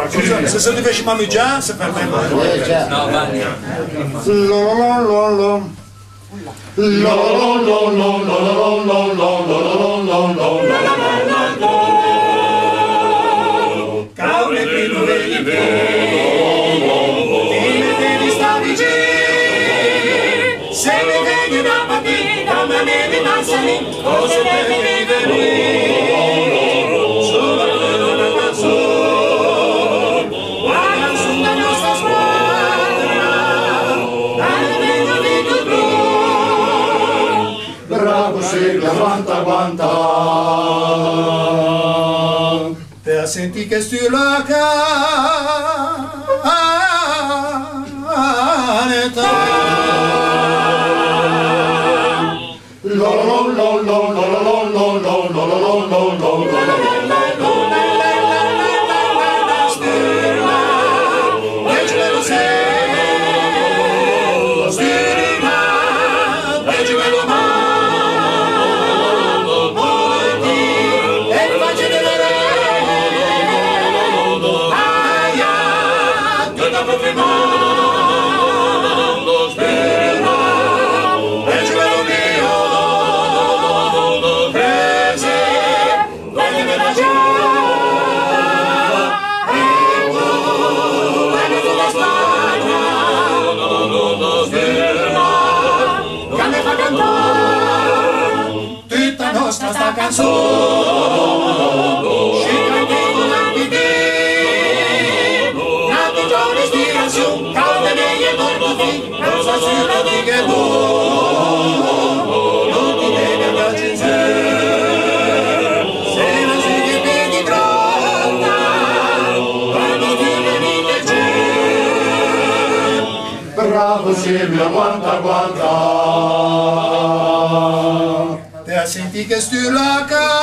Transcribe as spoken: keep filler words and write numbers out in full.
Scusa, se, se ti féscimo ammugiâ, se fermemo. Caude primavere, ti me devi stâ vicin, se me vegni da patî, da me devi mantenî, o se te devi venî, solo per una canzone, la canzone da nostra squadra, dai, vengo di tutto. Bravo Silvio, aguanta, aguanta. Te â sentio che sturla a caneta. Tuta nòstra sta canson, sciuta in tempo da pipì, na piccola ispirazion, caude meie morto fin, no so se lo dighe bon, no ti devi andarci in giù, se no si vede di fronte, quando ti vedi che c'è. Bravo Silvio, aguanta, aguanta. Te â sentio che sturla a caneta.